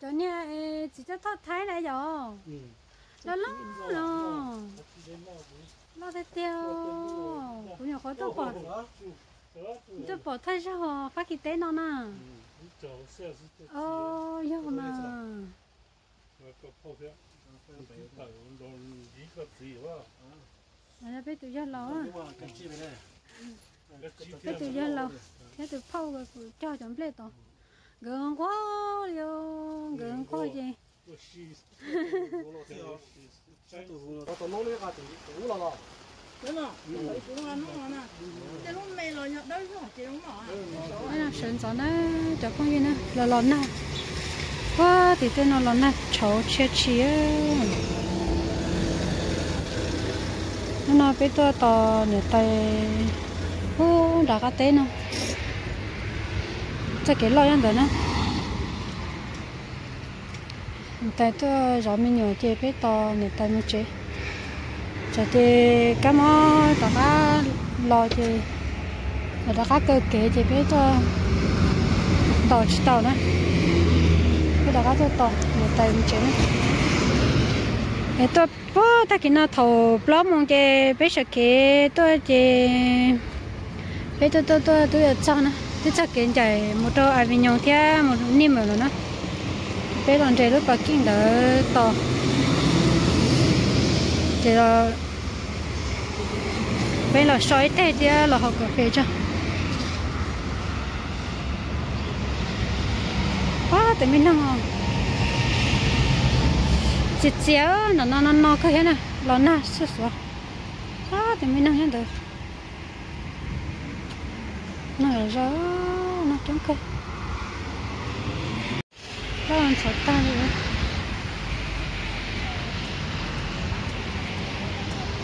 Cov niag txiv coj thauj Thaib na yom, loj loj no, loj tiag tiag. Kuv nyuam qhuav tuaj pom, tuaj pom thawj zaug Fab Kis teb no na. Yog mas. Peb tus yawg laus, peb tus yawg laus thiab tus phauj kuv cog cov nplej tod. Nkawd nquag li, nkawd nquag ces sawv ntxov na, cov phooj ywg na, los los nag. Ua tim tej no los nag tshauv tshia tshia. Hnub no peb tuaj tos niam tais ub nram qab teb no, txoj kev loj nyob ntawd na. Niam tais tuaj zov me nyuam ces peb tos niam tais mus tsev. Tsam ces kab mob rov qab los ces rov qab kaw kev ces peb tuaj tos tsis tau na, peb rov qab tuaj tos niam tais mus tsev na. Es tuaj puag tag kis no thaum plaub moos ces peb sawv kev tuaj ces peb tuaj tuaj tuaj twb yuav txog na, twb txog kev ncaim mus rau Avignon thiab mus Nimes lawm na. Peb los nres lub parking ntawd tos, ces peb los so ib teg thiab los haus kas fes tso. Pab tus me neeg txias txias no no no no kawg thiab na, los nag xuj xuav. Pab tus me neeg nyob ntawd, nag zoo, nag coob kawg. Plaub ntxhov tag li,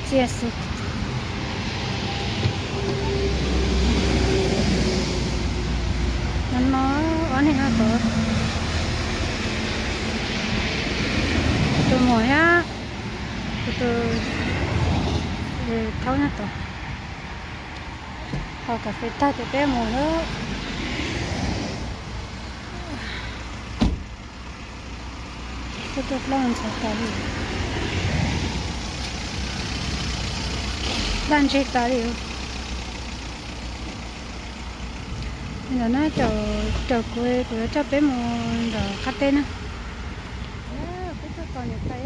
txias xwb. No no, ob niag nyob tod, tus muam thiab tus thaub nyob tod. Haus kas fes tag ces peb mus lawm. Tuaj tuaj plaub ntxhov tas li, daj ntseg tas li. Ntawm no caum kuv, kuv yuav coj peb mus ntawm qab teb na. Peb tuaj tos niam tais.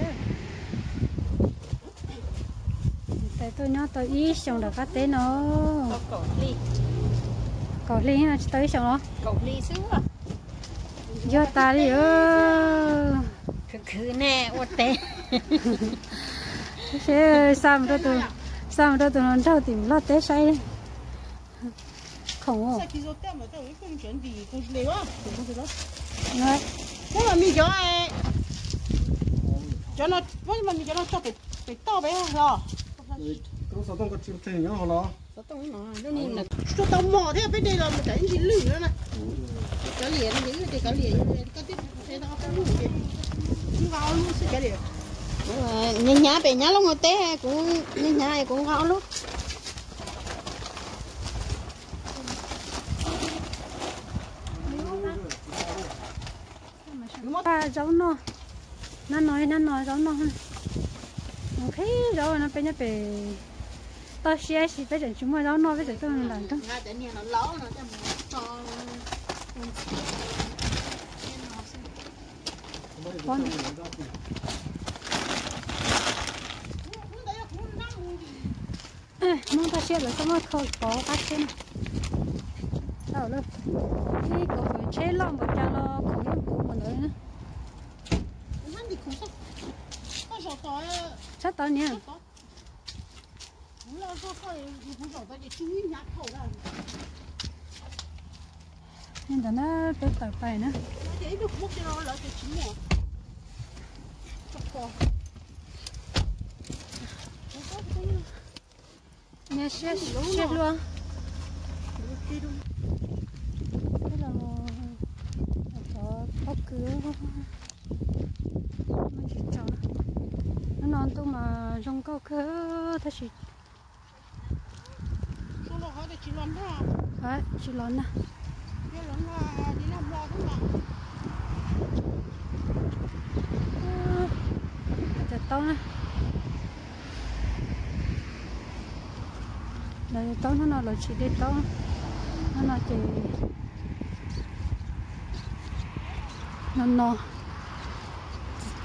Niam tais tuaj nyob tau ib xyoos ntawm qab teb no. Kaum hli no tsis tau ib xyoos los? Yog tas li. Khwv khwv ne ua teb. Seb xa mus rau tus, xa mus rau tus hluas nraug tim loj teb saib. Khoom. Muab mas mis cov, cov no, muab mas mis cov no tso pem toj peb los. Tsis tau mos thiab peb de los mus tsam ib ntsis lwj na. Cov liam no ces wb de cov liam, koj twb qhia tau ob peb lub ces wb nqa ob lub xwb cov liam. Nyias hnyav pem hnyav loo ua teb, kuv nyias hnyav kuv nqa ob lub. Zaub noj, hnab no hnab no zaub noj. Mus nqhis zaub no peb nyob pem toj siab sis peb tseem tsis muaj zaub noj peb tseem tuaj nram nroog. Hmoob toj siab lawv txhob muaj khau pov qab tsheb na. Ib koom tsheb loj npaum cas los khoom yeej puv npaum ntawd na. Tshab tod niam. Li ntawd na peb tawm pais na. Siab, siab hlub. Peb los mus thov pob kws. Hnub no ntuj mas zoo nkauj kawg tab sis tsis los nag. Tsis los nag. Los nag li nag hmo xwb mas. Taub na. Lawv taub hnub no lawv tsis de taub. Hnub no ces no no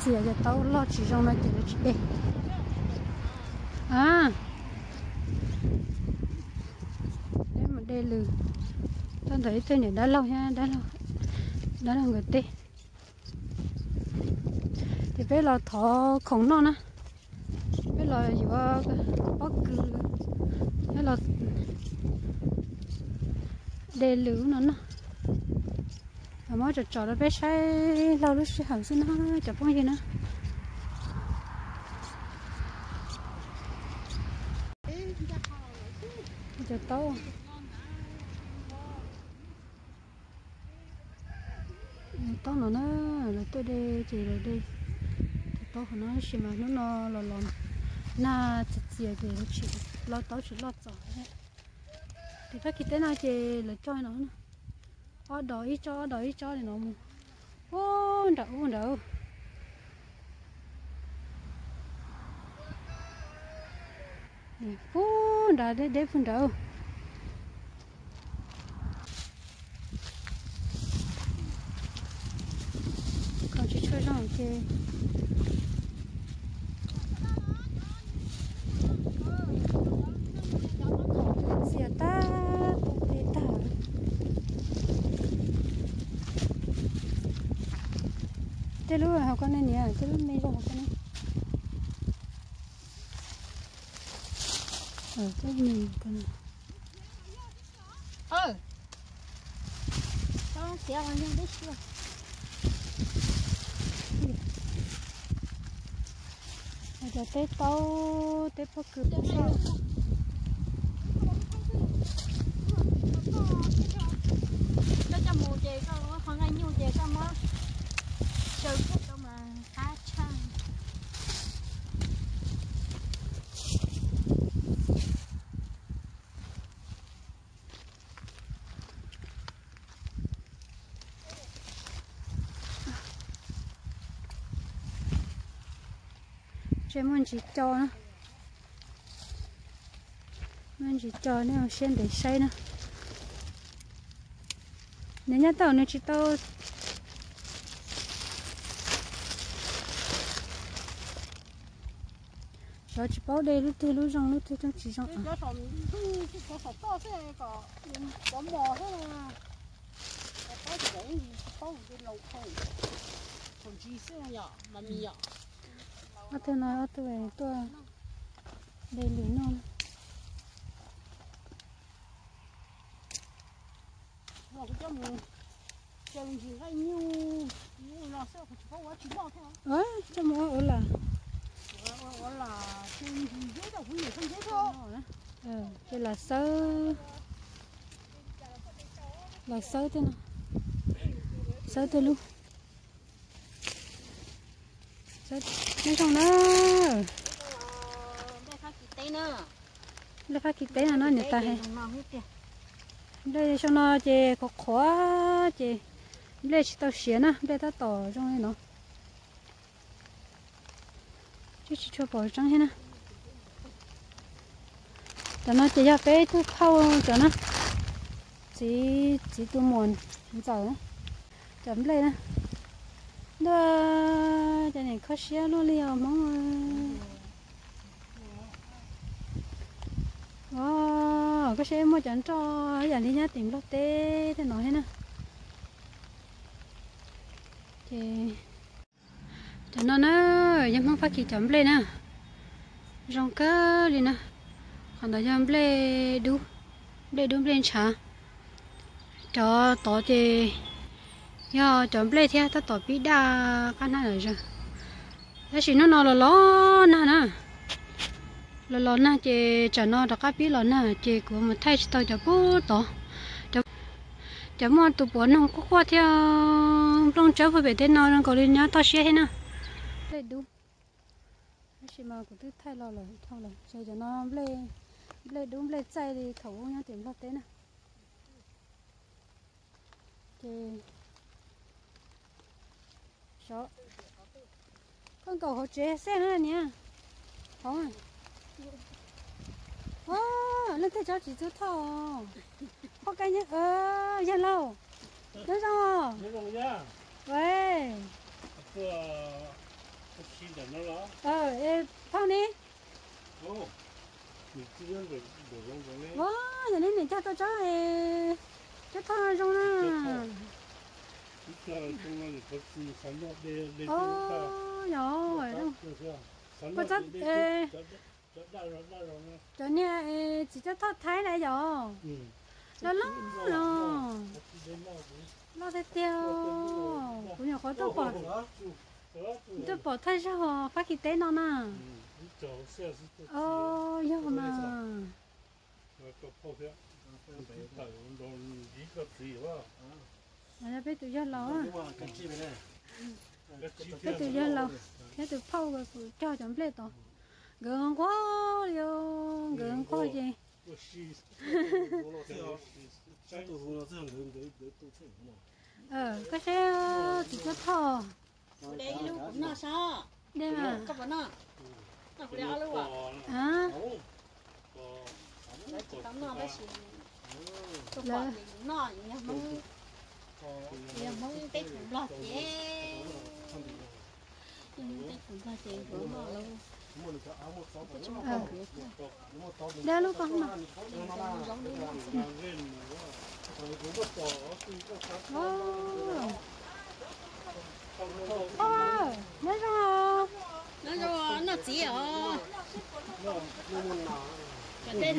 txias ces taub loj tsis zoo no ces lawv tsis de. A, peb mus de lws. Tuaj ntawm ib tug niam dab laug thiab, dab laug nkawd tej. Ces peb los thov khoom noj na. Peb los yuav pob kws, peb los de lws no noj. Muab tsom tsom rau peb saib laug lub sij hawm xwb na cov phooj ywg na. Cov taub, taub no na, lawv tuaj de ces lawv de cov taub qhov no tab sis mas hnub no los los nag txias txias ces lawv tsis, lawv taub tsis loj txaus. Ces fab kis teb no ces lawv cog no, ob dos ib tsob ob dos ib tsob li no mus puag nram ub nrad. Puag nrad deb deb puag nrad. Khoom tsis tshua zoo ces txias tag, tag tag. Tej lub hauv ko ne niam, tej lub me zoo hauv ko ne. Tej me ko ne. Cov teb taub, teb pob kws. Koj coj mus ces koj qhov nqaij nyuj ces koj muab xyaw kub rau mas qab tshaj. Tseem muaj ntsis co na. Muaj ntsis co, nej siab ntev saib na. Nws nyab tau nws tsis tau. Xyov tsis paub de lub twg lub zoo lub twg tsis zoo. Ob tug no ob tug tuaj de lws noj. Coj mus ua ua lam. Ces lam xawb, lam xawb tej no, xawb tej lub. Nyob zoo na. Nplej fab kis teb no no niam tais hais. Nplej xyoo no ces qhuav qhuav ces nplej tsis tau siav na, nplej tab tom zoo li no. Twb tsis tshua pom tseeb thiab na. Cov no ces yog peb tug phauj cov na, txiv, txiv tus muam ntxawm na. Cov nplej na, ntuj, cov niam kho siab luaj li os Hmoob. Os, koj saib muaj cov nroj yam li nyob tim Nplog teb tej no thiab na. Ces cov no na, yog Hmoob Fab Kis cov nplej na, zoo kawg li na. Qhov ntawd yog nplej dub, nplej dub nplej ntshav. Cov tod ces yog cov nplej thiab tab tom pib daj qab hnab lawm zog. Tab sis hnub no los los nag na, los los nag ces tsam no rov qab pib los nag ces kuv mus thaij tsis tau cov puag tod. Cov muaj tus puav noog quaj quaj thiab nplooj tsawb puag pem teb no zoo nkaus li nyob toj siab thiab na. Nplej dub, tab sis mas kuv twb thaij los lawm dhau lawm. Ces cov no nplej dub nplej txaij li thaum ub nyob tim Nplog teb na. Ces xyov, Nkaum hauv tsev xwb na niam. Hauv, leej twg tsob txiv cuab thoj? Phauj Kab Yeeb, yawg laus, nyob zoo. Phauj ne? Yog nej niam cog tau tsob, tsob thoj zoo na. Yog, cov niag txiv cuab thoj Thaib na yog. Loj loj no. Loj tiag tiag. Kuv nyuam qhuav tuaj pom, tuaj pom thawj zaug Fab Kis teb no na. Yog mas. Peb tus yawg laus, peb tus yawg laus thiab tus phauj uas kuv cog cov nplej tod, nkawd nquag li, nkawd nquag ces koj saib txiv cuab thoj. De mas. Lawv, Hmoob peb tus nplog ces, Hmoob peb tus nplog ces yuav noj lawm. De lub ko mas. Nyob zoo, noj txiv os. Cov teb,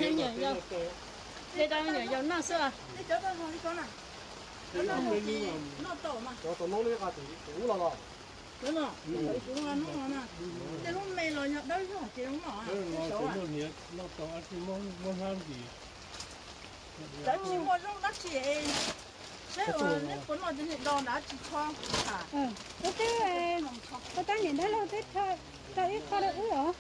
teb rau me nyuam yaus noj xwb. Tej lub me los yog dawb zog ces zoo noj. Cov tsis muaj zoo dab tsi, saib neb puas noj cov niag do nrad tsis tsho. Ua teb, ua tab niam dab laug teb rau ib qho rau wb os.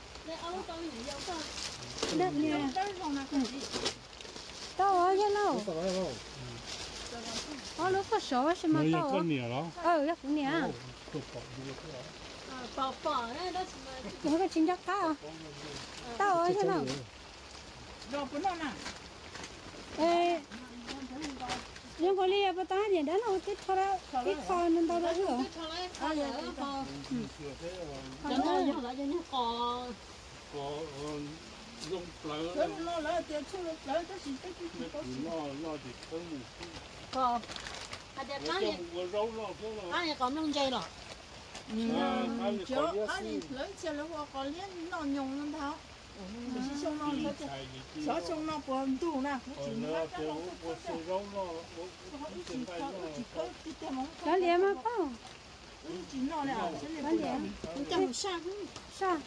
Tau os yawg laus. Ob lub poj sav sis mas tau os. Yog kuv niam. Kuv tsis nco qab. Tau os yawg laus. Zoo nkaus li puas tau niam dab laug teb rau ib qho ntau rau wb os. Hais tias qab, qab qos mloog ntse los? Lawv txhia lawv hu ua qos liab noj nyoos no ntag. Tiam sis xyoo no, xyov xyoo no puas ntug na, kuv tsis nyob, wb tsis khawb, wb tsis khawb tiag tiag mas. Cov liam mas phauj. Wb tsis noj li, cov liam. Saj, saj.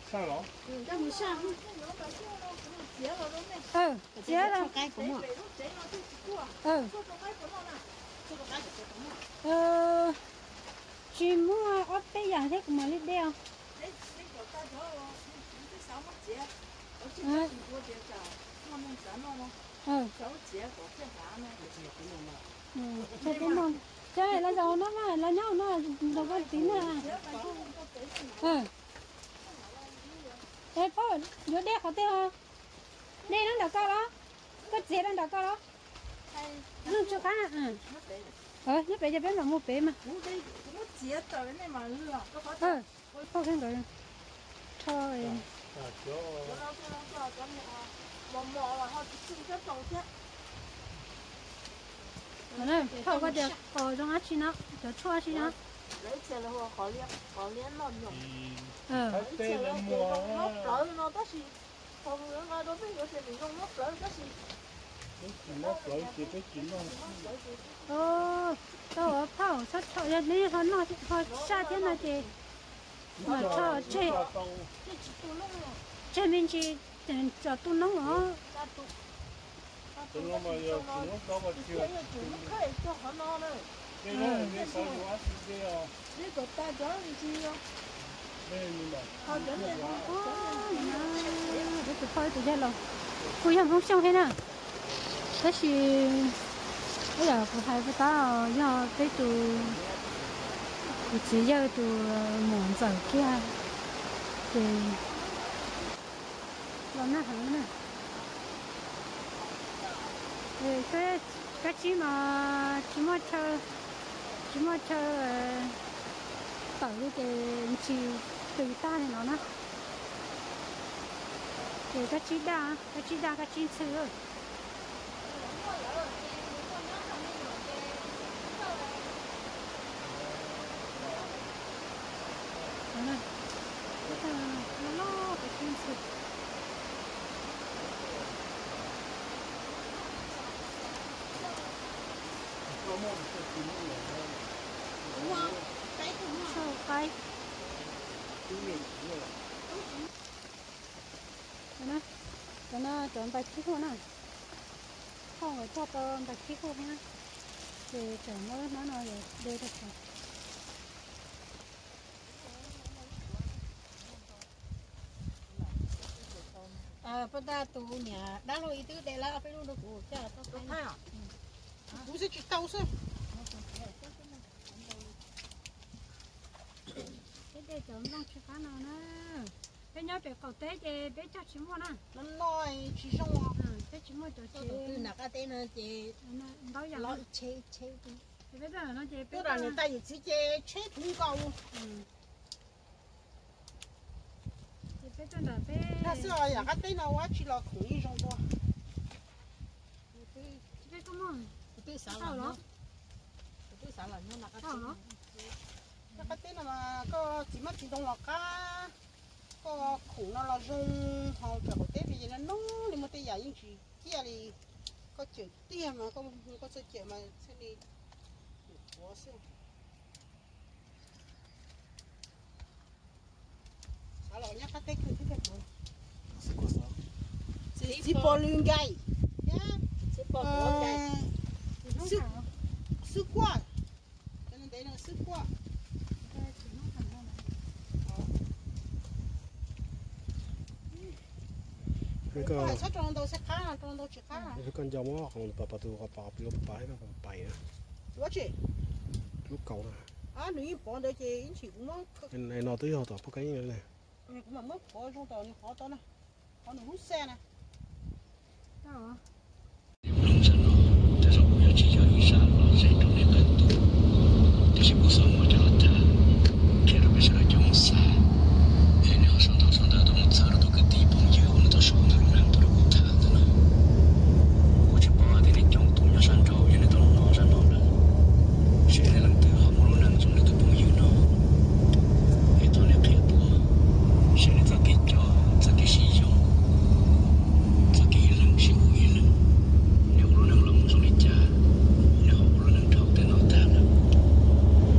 Txiav los. Tsis muaj ob peb yam thiab kuv mam li de os. Cov los zaum no mas los nyob no, nrog koj txiv na. Es phauj, yuav dej qhov twg os? Dej nyob nram koj los? Koj txiav rau nram koj los? Nyob pem ces peb mam mus pem mas. Phauj, rho, phauj, koj tias qos zoo dab tsi no, cov tshuaj dab tsi no? Tau os phauj, txhob rho, yog neb ho noj ho saj thiab no ces mam rho tseg, tseg me ntsis, tso tu noob os. Tus phauj tus yawg laus kuj yog Hmoob Xyooj thiab na, tab sis ib yam kuv hais puag ta yog peb tus Kuv txiv yawg tus muam ntxawm kiag ces los nag heev na. Kab tsib mas tsis muaj chaw, tsis muaj chaw tawm li ces ntshis tws tag li no na. Ces kab tsib daj, kab tsib daj kab tsib ntxhw. Qaib. Cov no cov npais khib huaj na, thauj nkawd cog tau npais khib huaj thiab, ces tseem muab lub hnab no de rau saud. Poj ntag tus niam dab laug ib twb de lawm ob peb lub rau kuv coj tau thaij. Kuv xav tsis tau xwb. Peb de cov nplooj tsw qab no na. Peb nyob pem qaum teb ces peb cog tsis muaj na. No no tsis zoo. Peb tsis muaj cov tsev. Nram qab teb no ces ntau yam los ib tsheb ib tsheb. Peb tuaj no ces peb tuaj nws tais yim txiv ces tsheb puv nkaus. Ces peb tuaj nram peb xwb os, yam qab teb no ua tsis los khoom yeej zoo dua. Kuv twb xav los, kuv twb xav los nyob nram qab teb no. Nram qab teb no mas koj txiv mab txiv ntoo los qab, koj khoom no los zoo, ho pem qaum teb pem ces no no li muaj tej yam yeej tsis ciaj li. Koj cawm tiag mas koj txawj cawm mas thiaj li mus qhuav xwb. Xav los nyob qab teb kawg thiab tiag. Txiv pog lw nkaim, xwb kuaj, ntev no xwb kuaj. Koj nco muab qhov pas pas tus qhov pas pis lub pas pais na. Lub kaus na. Nws yeej pov ntawd ces ib ntsis kuv muab. No twb yog tom poj keeb ne. Kuv mam muab qhov zoo tom nws qhov tau na, qhov nws lub xaj na. Tiam sis kuv xav muab cov los tag, qhia rau peb sawv daws cov mus xav, es nej ho sau ntawv sau ntawv tuaj mus txhawb rau tus kwv tij phooj ywg uas nws tau sau ntawv lub neej tuaj rau kuv tham ntawd na. Kuv tsis paub hais tias nej coob tus nyob sab nraud yog nej tau hnov sab nraud lawm, seb nej leej twg ho muaj lub neej zoo li tus phooj ywg no, es thov nej qhia tuaj, seb nej txoj kev coj, txoj kev sib yoog, txoj kev ib leeg sib hu ib leeg, nej ua lub neej los mus zoo li cas, nej ho ua lub neej dhau tej no tag lawm,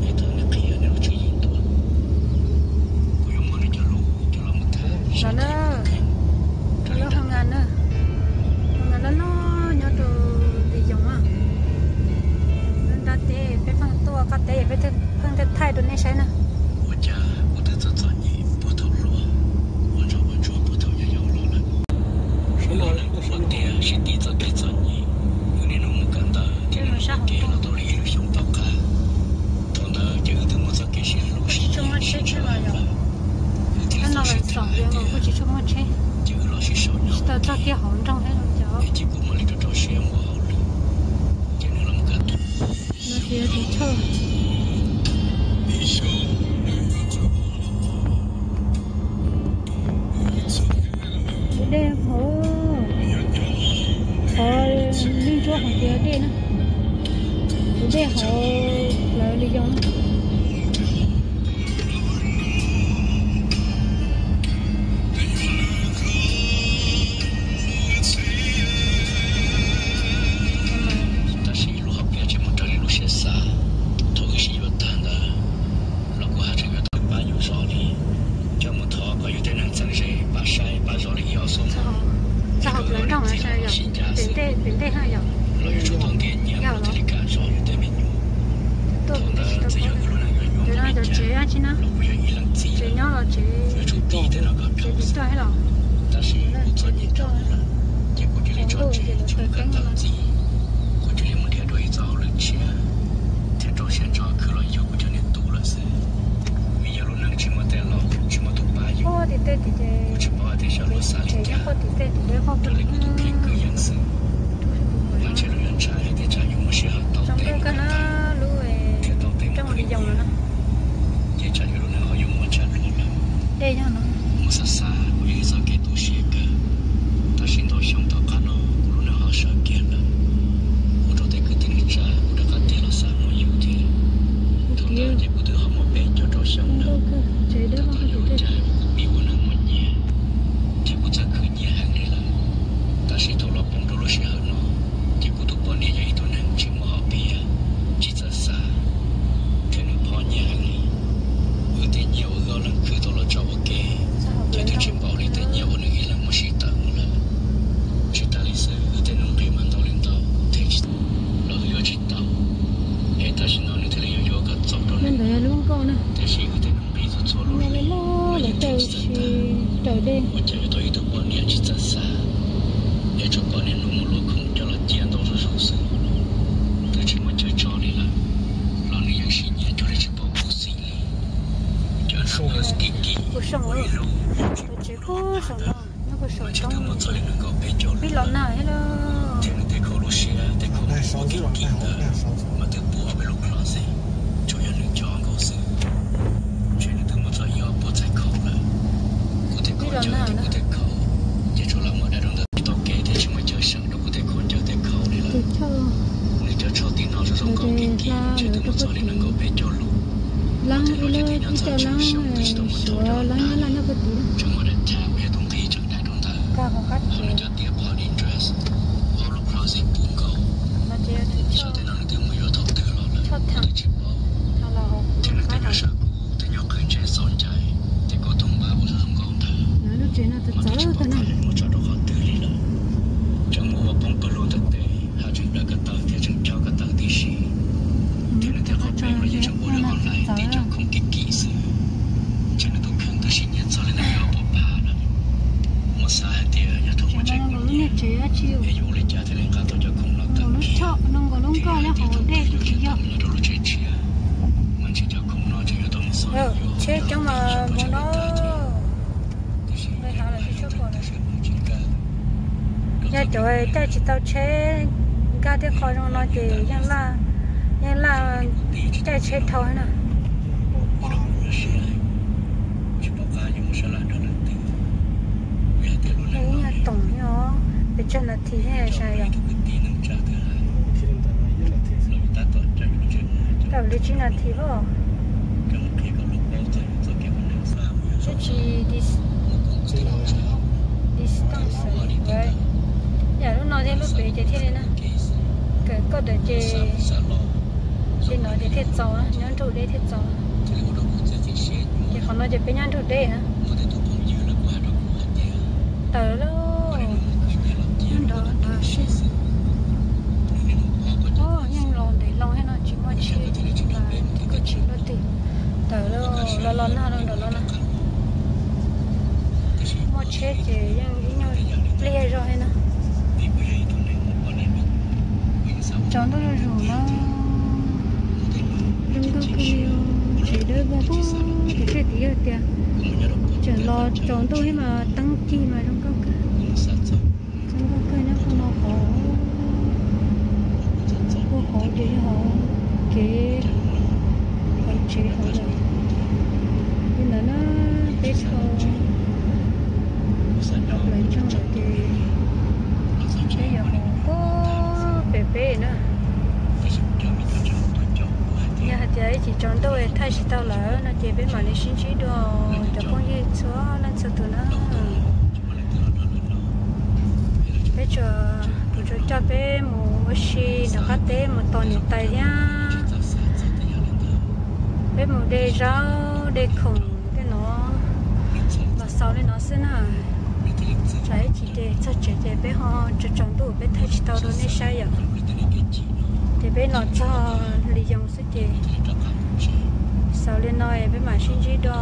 es thov nej qhia nej lub tswv yim tuaj. Kuv yuav muab nej cov lus coj los mus tham. Los na, lub hoo nas na, hoo nas loj loj nyob rau Lis Yoos na. Lub nrab teb peb pheej tuaj qab teb peb pheej thaij rau nej saib na. Ua cas kuv twb txom txom nyem puag thaum hluas, ua ntsuag ua ntsuag puag thaum yau yau los lawm. Kuv los tias sib tib txoj kev txom nyem, wb niaj hnub mus kawm ntawv thiab niaj hnub ua ke los tau li ib lub xyoo tom qab. Thaum ntawd ces wb twb muaj txoj kev sib hlub sib nyiam sib ntshaw heev lawm. Wb thiaj li txawj sib tham hais tias ces wb los sib sau nyob ua ke, es cia kuv mam li rau rau siab mus ua hauj lwm, ces nws los mus kawm ntawv. Tus dej hauv, qhov lij ntsuab hauv tias dej na, tus dej hauv plawv Lis Yoos na. Tab sis lub hom phiaj tsis muaj raws li lub siab xav. Thaum wb sib yuav tag ntawd los kuv haj tseem yuav tau pab yus zov li, coj mus thov kom yus tej neeg txheeb ze pab saib pab zov li ib ob xuab moos. Txog hauv plawv nroog sib ncav xwb, los yuav tsum tau ntiav nyiam thiaj li kam zov yus tej me nyuam. Thaum ntawd txawm yog wb lub neej yuav nyuaj npaum li cas los kuv yog ib leej txiv, yuav tsum tiv tej no kom dhau xwb. Tab sis kuv txom nyem dhau lawm, ces kuv cia li tso tseg tsis mus kawm ntawv ntxiv. Kuv cia li mus nrhiav dua ib txoj hauj lwm tshiab thiab rau siab ntso khwv los yug kuv cov niam tub lawm. xwb, vim yog lub neej tsis muaj tej laus, tsis muaj tus pab yus. Tim tej tim ces kuv tsis paub hais tias xyov luag xav li cas, raws li kuv tus kheej kwv yees xwb. Mas ntshe lub yuav ntshai hais tias tsam yuav muaj sij hawm tau tes, nrhiav tau tes mus khwv nyiaj, ces tsam yuav lub neej ho yuav muaj ntshai dua lawm. Muab xav xav kuj yog ib txoj kev tu siab kawg. Tab sis ntau xyoo tom qab no kuv lub neej ho sawv kiag lawm, ua rau tej kwv tij neej tsa kuj rov qab tig los xav muaj yus thiab. Thaum ntawd ces kuv twb ho muaj peb caug rau xyoo lawm. Thaum ntawd yog lub caij kuv pib ua neeg muaj nyiaj, ces kuv txawj khwv nyiaj heev li lawm. Tab sis thaum los poob rau lub sij hawm no, ces kuv tus poj niam yog ib tug neeg tsis muaj hom phiaj, tsis txawj xav, thiab nws phob nyiaj heev li. Wb tej nyiaj uas wb ob leeg khwv tau los tso ua ke, ces twb tsis npaum li tej nyiaj uas nws ib leeg muab sib tawm mus lawm. Tsis tas li xwb, wb tej nuj nqis mas ntau li ntau, thiab los wb yuav tsis tau, es tam sim no nws thiaj li yuav yuav kom txaus rau nws. Tiam sis wb tej nuj nqis txhua txhua lub hli mas yeej tsis txawj tag. Ua cas yuav tau ib tug poj niam tsis txawj xav, es tsuas pom niaj hnub muab luag khoom coj los cia ntau zuj zus xwb, twb tsis muaj chaw tso li lawm, los nws yeej siv nyiaj cuag li tsis paub puv xim li. Cov nab kim kim ua ib lub, mas tsis tau muaj txog li nees nkaum peb caug lub, thiab nws tej khau lub siab, tej khau ua kim kim ntawd mas twb puv ob peb lub closet, tsuas yog nws cov nkaus xwb. Ntshe nws twb muaj txog ib ob puas txhais khau lawm. Kuv tej khau ncawg thiab kuv tej khau, ces tsuas lam muab dai rau ntawm tsis tau kev thiab tsis muaj chaw seem rau kuv tej khau ncawg tej khau li lawm. Nws cov tsho tim no zoo zoo nkauj kim kim, ntshe twb muaj txog li nees nkaum peb caug lub. Ua tej lub ces twb nyob txog tsheej xyoo twb tsis tau muaj thaum rau lawm. Tseem muaj daim thaj uas yog tus nqi tseem dai rau ntawd, hauv nws cov tiaj pom di dress, ob lub closet puv nkaus. Xyov tej no nws twb mus yuav thaum twg los lawm, kuv twb tsis paub. Thiab nws tej nyob sab kuv tej nyob qhwv ntsej txaus ncais, tej kauj toog npab uas zoo zoo nkauj ntawd, mas twb tsis paub qhov nws muab tso rau qhov twg li lawm. Tseem muaj ua phooj pawg lug ntawm tes, hab tseem dawm ko taw thiab tseem chob ko taw tib si. Thiab nws tej qhov pes los yeej tseem ua lub online tib cov khoom kim kim xwb. Ntshe nws tus kheej twb siv nyiaj txog li ntawm ob puas phav lawm. Muab xav hais tias yog thaum muaj tsev muaj nyiaj, es yuav ua li cas thiaj li nqa tau cov khoom no tawm kiag, thiab yuav tau mus nyob rau lub tsev tshiab, mas ntshe cov khoom no tseem yuav tau mus xauj yuav, yog tseem yuav tag ces, tiam sis yog cov caij tsis tau tsheb nkag tej qho zoo no ces yeej laj, yeej laj caij tsheb dhau na. Ib nyuag toom li os, pes tsawg nas this ne, yog tau li tsib nas this os. Twb tsis distance li, yam lub no thiab lub pem ces thiaj li na, kawm koj ntawd ces li no ces thiaj txaus, nyob nrug deb thiaj txaus. Ces qhov no ces peb nyob nrug deb na. Tawm lawm, nrov nrov sib xwb. Yeej los ntev loo thiab no tsis muaj tsheb, tsis muaj twg. Tawm lawm, los los nag los nrov los nag. Muaj tsheb ces yeej ib nyuag pliag zog thiab na. Tsaus ntuj zuj zus na. Zoo nkauj kawg li, tsev dawb vog pug, tus tsheb tid yog tias tseem los tsaus ntuj thiab mas teeb cig mas zoo nkauj kawg. Zoo nkauj kawg nyob qhov no qhov, qhov ces yog hauv kev, hauv tsev hauv lawm. Li ntawd na, peb dhau plaws ntsoog lawm ces peb yuav mus pem peb na. Yog hais tias ib chim tsaus ntuj thaij tsis tau lawm no ces peb mam li sib ntsib dua cov phooj ywg txhua leej txhua tus na. Peb tsuas, kuv tsuas coj peb mus ua si nram qab teb mus tos niam tais thiab. Peb mus de zaub de khoom tej no los xaus li no xwb na. Tsam ib chim ces txog tsev ces peb ho tsaus tsaus ntuj peb thaij tsis tau rau nej saib yom. Ces peb los txog Li Yoos xwb ces xaus li no peb mam sib ntsib dua.